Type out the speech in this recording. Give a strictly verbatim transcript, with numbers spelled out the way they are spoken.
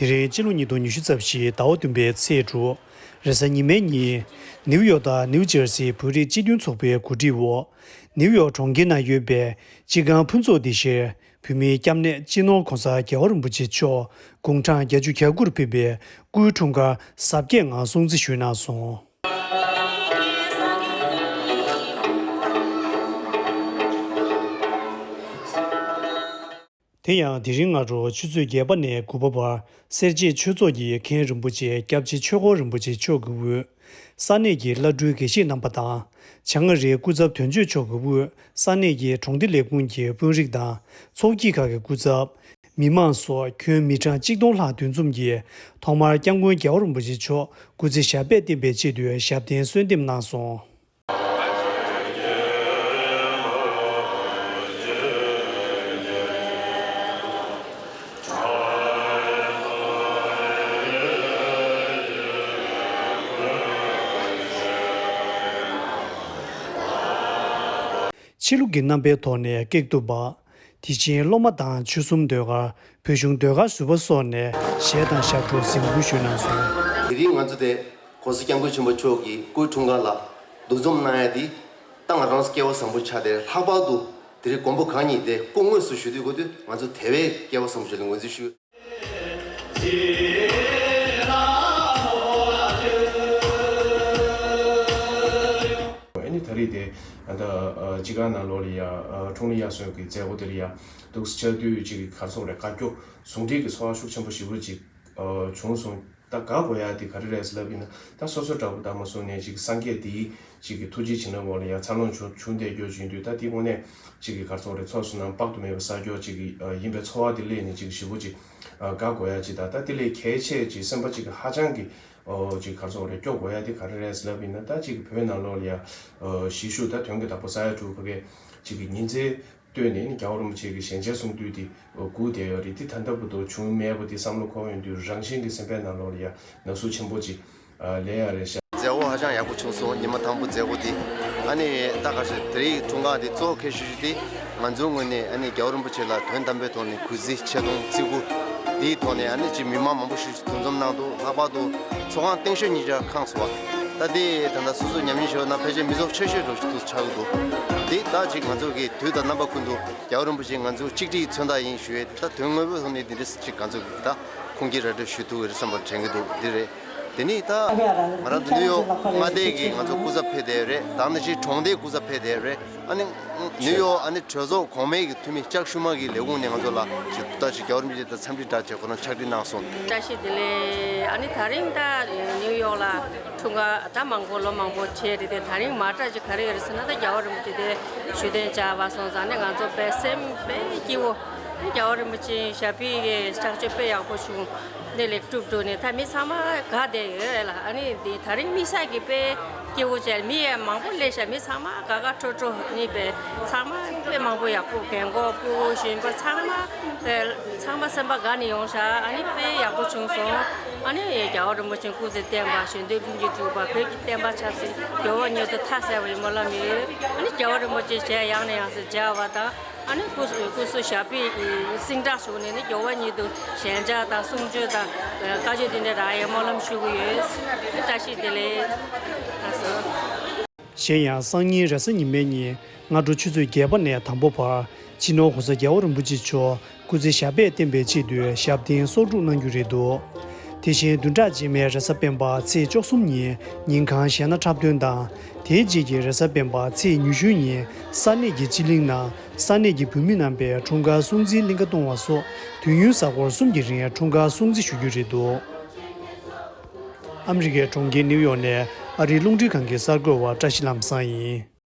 དེ་རིང་སྤྱི་ལོ་ཉིས་སྟོང་ཉི་ཤུ་རྩ་བཞི་ཟླ་བ་བདུན་པའི་ཚེས་དྲུག་རེས་གཟའ་ཉི་མའི་ཉིན། ནིའུ་ཡོག་དང་ནིའུ་ཇར་སིའི་བོད་རིགས་སྤྱི་མཐུན་ཚོགས་པའི་གོ་སྒྲིག་འོག་ནིའུ་ཡོག་གྲོང་ཁྱེར་ནང་ཡོད་པའི་སྤྱི་ཁང་ཕུན་ཚོགས་སྡེ་བཞིར་བོད་མིའི་སྐྱབས་གནས་སྤྱི་ནོར་༧གོང་ས་༧རྒྱལ་བ་རིན་པོ་ཆེ་མཆོག་དགུང་གྲངས་བརྒྱད་ཅུ་གྱ་དགུ་རུ་ཕེབས་པའི་སྐུའི་འཁྲུངས་སྐར་གཟབ་རྒྱས་ངང་སྲུང་བརྩི་ཞུས་གནང་སོང་། དེ་ཡང་དེ་རིང་སྔ་དྲོ་ཆུ་ཚོད་བརྒྱད་པ་ནས་དགུ་པ་བར་སེར་བྱེས་ཆོས་ཚོགས་ཀྱི་མཁན་རིན་པོ་ཆེ་སྐྱབས་རྗེ་ཆོས་འཁོར་རིན་པོ་ཆེ་མཆོག་གི་དབུས། ས་གནས་ཀྱི་བླ་སྤྲུལ་དགེ་བཤེས་རྣམ་པ་དང་། བྱང་ཨ་རིའི་སྐུ་ཚབ་དོན་གཅོད་མཆོག་གི་དབུས་ས་གནས་ཀྱི་གྲོང་སྡེ་ལས་ཁུངས་ཀྱི་དཔོན་རིགས་དང་ཚོགས་སྐྱིད་ཁག་གི་སྐུ་ཚབ། མི་མང་སོགས་ཁྱོན་མི་གྲངས་གཅིག་སྟོང་ལྷག་འདུ་འཛོམས་ཀྱིས་ཐོག་མར་སྐྱབས་མགོན་རྒྱལ་བ་རིན་པོ་ཆེ་མཆོག་སྐུ་ཚེ་ཞབས་པད་བརྟན་པའི་ཆེད་དུ་ཞབས་བརྟན་གསོལ་འདེབས་གནང་སོང་། ཕྱི་ལུགས་ཀྱི་རྣམ་པའི་ཐོག་ནས་ཀེག་གཏུབ་པ། དེ་བཞིན་སློབ་མ་དང་ཆོལ་གསུམ་ཟློས་གར། བོད་གཞུང་ཟློས་གར་ཟུར་པ་སོགས་ནས་གཞས་དང་ཞབས་བྲོ་གཟིམ་འགུལ་ཞུས་གནང་སོང་། དེ་རིང་ང་ཚོ་དེ་༧གོང་ས་༧སྐྱབས་མགོན་ཆེན་པོ་མཆོག་གི་སྐུའི་འཁྲུངས་སྐར་ལ་འདུ་འཛོམས་གནང་ཡ་དེ་ད་ང་རང་སྐལ་བ་བཟང་པོ་ཆགས་ཏེ། ལྷག་པར་དུ་དེ་རིང་མགོན་པོ་གང་ཉིད་དེ་སྐུ་དངོས་སུ་ཞུ་དུས་གོ་དུས་ང་ཚོ་དེ་བས་སྐལ་བ་བཟང་པོ་ཞིག་ལ་ངོས་འཛིན་ཞུ། ཨ་ནི་ད་རེས་དེ་ད་ལྟ་སྤྱི་ཁང་ནང་ལོགས་ལ་ཡ་འཁྲུངས་ལྷ་དབྱར་གསོལ་གྱི་མཛད་སྒོ་དེ་ལ་ཡ་འདུག་སེ་བཅར་དུས་ཅིག་ག་རེ་ཟེར་དགོས་རེད། དགའ་སྐྱོ་ཟུང་འབྲེལ་གྱི་ཚོར་བ་ཤུགས་ཆེན་པོ་ཞེ་པོ་ཅིག་བྱུང་སོང་། ད་དགའ་དགོས་ཡ་དེ་ག་རེ་རེད་ཟེར་ལབ་ཡིན་ན། ད་སོ་སོ་འདྲ་པོ་ད་མ་སོང་ནས་ཅིག་སངས་རྒྱས་དེའི་ཅིག་གི་ཐུགས་རྗེ་བྱིན་རླབས་འོག་ལ་ཡ་འཚར་ལོངས་བྱུང་བྱུང་བསྡད་རྒྱུ་ཅིག་ཡིན་དུས། ད་དེ་དངོས་གནས་ཅིག་གི་ག་རེ་ཟེར་དགོས་རེད། ཚོགས་བསོད་ནམས་དཔག་ཏུ་མེད་པ་བསགས་རྒྱུ་ཅིག་ཡིན་པའི་ཚོར་བ་དེ་སླེབས་ནས་ཅིག་ཞེ་པོ་ཅིག་དགའ་དགོས་ཡ་ཅིག་དང་། ད་དེ་ལས་གལ་ཆེ་ཅིག་སེམས་པ་ཅིག་གི་ཧ་ཅང་གི་ཅིག་ག་རེ་ཟེར་དགོས་རེད། སྐྱོ་དགོས་ཡ་དེ་ག་རེ་རེད་ཟེར་ལབ་ཡིན་ན། ད་ཅིག་གི་བོད་ནང་ལོགས་ལ་ཡ་གཞིས་བཞུགས་ད་དོན་གྱི་བདག་པོ་ས་ཡ་དྲུག་ཕ་གི་ཅིག་གི་ཉིན་མཚན་བཏོན་ནས་ནི་རྒྱལ་བ་རིན་པོ་ཆེ་གི་ཞལ་མཇལ་གསུང་དུས་དེ་སྒུག་བསྡད་ཡོད་རེད། དེ་ད་ལྟ་བར་དུ་བྱུང་མེད་པ་དེ་བསམ་བློ་འཁོར་ཡོང་དུས། རང་བཞིན་གྱི་སེམས་པའི་ནང་ལོགས་ལ་ཡ་ན་ཟུག་ཆེན་པོ་ཅིག་ཨ་སླེབས་ཡ་རེད་ཤག་མཛད་སྒོ་ཧ་ཅང་ཡག་པོ་བྱུང་སོང་། ཉི་མ་དང་པོ་མཛད་སྒོ་དེ། ཨ་ནི་ད་ག་ཞིག་དེ་རིང་འཁྲུངས་སྐར་དེ་གཙོ་བོ་གལ་ཆེ་ཤོས་དེ་ང་ཚོའི་ངོས་ནས་ཨ་ནི་རྒྱལ་བ་རིན་པོ་ཆེ་ལ་དོན་དམ་པའི་ཐོག་ནས་གུས་བརྩི་ཆེ་མཐོང་བརྩི་བཀུར་དེའི་ཐོག་ནས། ཨ་ནི་ཅིག་མི་མང་མང་པོ་ཞིག་འདུ་འཛོམས་གནང་འདུག་ལྷག་པར་དུ་ཚོགས་ཁང་སྟེང་ཤོད་གཉིས་ཆ་ཁེངས་སོང་བ། ད་དེ་ད་ལྟ་སོ་སོ་ཉམས་ཞིབ་བྱས་ན་ཕལ་ཆེར་མི་ཚོགས་ཆེ་ཤོས་འདྲ་ཞིག་ཏུ་ཆགས་ཀྱི་འདུག་དེ་ད་ཅིག་ང་ཚོ་གི་དུས་དང་རྣམ་པ་ཀུན་ཏུ་རྒྱལ་བ་རིན་པོ་ཆེ་ང་ཚོ་གཅིག་སྒྲིལ་མཚོན་རྟགས་ཡིན་ཞུ་ཡས་དེ། ད་དོན་དངོས་པོའི་ཐོག་ནས་འདི་འདྲ་ཅིག་ང་ཚོ་གི་ད་ཁུངས་སྐྱེལ་ར་སྤྲོད་ཞུ་ཐུབ་ཀྱི་རེད་བསམ་པ་དྲན་གྱི་འདུག་འདི་རེད། དེ་ནས་ད་ང་རང་ཚོ་ནིའུ་ཡོག་མངའ་སྡེ་གི་ང་ཚོ་སྐུ་ཚབ་ཕེབས་བསྡད་ཡོད་རེད། ད་ནི་ཅིག་གྲོང་སྡེའི་སྐུ་ཚབ་ཕེབས་བསྡད་ཡོད་རེད། ཨ་ནི་ནིའུ་ཡོག་ཨ་ནི་གྲོས་ཚོགས་གོང་མའི་གི་འཐུས་མི་ལྕགས་ཤུར་མ་གི་ལས་ཁུངས་ནས་ང་ཚོ་ལ་ཅིག་ད་ཅིག་རྒྱལ་བ་རིན་པོ་ཆེ་དང་འཚམས་འདྲི་འདྲ་བྱས། ཁོ་རང་ཕྱག་བྲིས་གནང་སོང་། བཀྲ་ཤིས་བདེ་ལེགས། ཨ་ནི་ད་རིང་ད་ནིའུ་ཡོག་ལ་འཁྲུངས་སྐར་ད་མང་པོ་ལོ་མང་པོ་བྱས་རེད་དེ། ད་རིང་མ་འདྲ་ཅིག་ག་རེ་ཡོད་རེད་ཟེར་ན། ད་རྒྱལ་བ་རིན་པོ་ཆེ་དེ་བཞུགས་གདན་འཇགས་པ་སོང་ཙང་ནི་ང་ཚོ་དཔེ་སེམས་དཔེ་སྐྱིད་པོ། རྒྱལ་བ་རིན་པོ་ཆེ་ཞབས་པད་ཀྱི་ཕྱག་མཆོད་དཔེ་ཡག་པོ་བྱུང་། འདི་ལེགས་གྲུབ་འགྲོ་ནས་ད་མི་ཚང་མ་དགའ་བསྡད་ཡོད་ལ། ཨ་ནི་འདི་ད་རིང་དམིགས་བསལ་གྱི་དཔེ་སྐྱིད་པོ་བྱས། མི་ཡང་མང་པོ་སླེབས་ཤག་མི་ཚང་མ་དགའ་དགའ་སྤྲོ་སྤྲོ་གཉིས་པས། ཚང་མ་དཔེ་མང་པོ་ཡག་པོ། རྒན་གོག་ཕྲུ་གུ་གཞོན་པ་ཚང་མ་དཔེ་ཚང་མ་སེམས་པ་དགའ་ནས་ཡོང་ཤག་ཨ་ནི་དཔེ་ཡག་པོ་བྱུང་སོང་། ཨ་ནི་རྒྱལ་བ་རིན་པོ་ཆེ་སྐུ་ཚེ་བརྟན་པ། གཞོན་དོན་ལྷུན་གྱིས་གྲུབ་པ། བོད་ཀྱི་བསྟན་པ་ཆབ་སྲིད་འགྱུར་བ་མྱུར་དུ་མཐའ་གསལ་བ་ཡིན་སྨོན་ལམ་ཡོད། ཨ་ནི་རྒྱལ་བ་རིན་པོ་ཆེ་ཞལ་ཡང་ནས་ཡང་སེ་མཇལ་བ་དང་། ཨ་ནི་སྐུ་སྐུ་གཟུགས་ཞབས་པད་སྙིང་ཁྲག་ཞུགས་ནས་ནི་འགྱུར་བ་ཉིད་དུ་ཞལ་མཇལ་དང་གསུང་ཆོས་དང་བཀའ་ཆོས་དེ་འདྲ་རག་ཡའི་སྨོན་ལམ་ཞུ་གི་ཡོད། བཀྲ་ཤིས་བདེ་ལེགས། ལགས་སོ། གཞན་ཡང་སང་ཉིན་རེས་གཟའ་ཉི་མའི་ཉིན་སྔ་དྲོ་ཆུ་ཚོད་བརྒྱད་པ་ནས་དང་པོ་བར་སྤྱི་ནོར་༧གོང་ས་༧རྒྱལ་བ་རིན་པོ་ཆེ་མཆོག་སྐུ་ཚེ་ཞབས་པད་བརྟན་པའི་ཆེད་དུ་ཞབས་བརྟན་གསོལ་སྒྲུབ་གནང་རྒྱུ་རེད་འདུག་དེ་བཞིན་བདུན་ཕྲག་རྗེས་མའི་རེས་གཟའ་སྤེན་པ་ཚེས་བཅུ་གསུམ་ཉིན་ཉིན་གང་གཞས་སྣ་འཁྲབ་སྟོན་དང་། དེའི་རྗེས་ཀྱི་རེས་གཟའ་སྤེན་པ་ཚེས་ཉི་ཤུ་ཉིན་ས་གནས་ཀྱི་སྤྱི་གླིང་ནང་ས་གནས་ཀྱི་བོད་མི་རྣམ་པས་འཁྲུངས་སྐར་སྲུང་བརྩིའི་གླིང་ག་གཏོང་བ་སོགས་དུས་ཡུན་གཟའ་འཁོར་གསུམ་གྱི་རིང་འཁྲུངས་སྐར་སྲུང་བརྩི་ཞུ་རྒྱུ་རེད་འདུག་ཨ་མི་རི་ཀའི་གྲོང་ཁྱེར་ནིའུ་ཡོག་ནས་ཨ་རིའི་རླུང་འཕྲིན་ཁང་གི་གསར་འགོད་པ་བཀྲ་ཤིས་ལྷ་བཟང་ཡིན།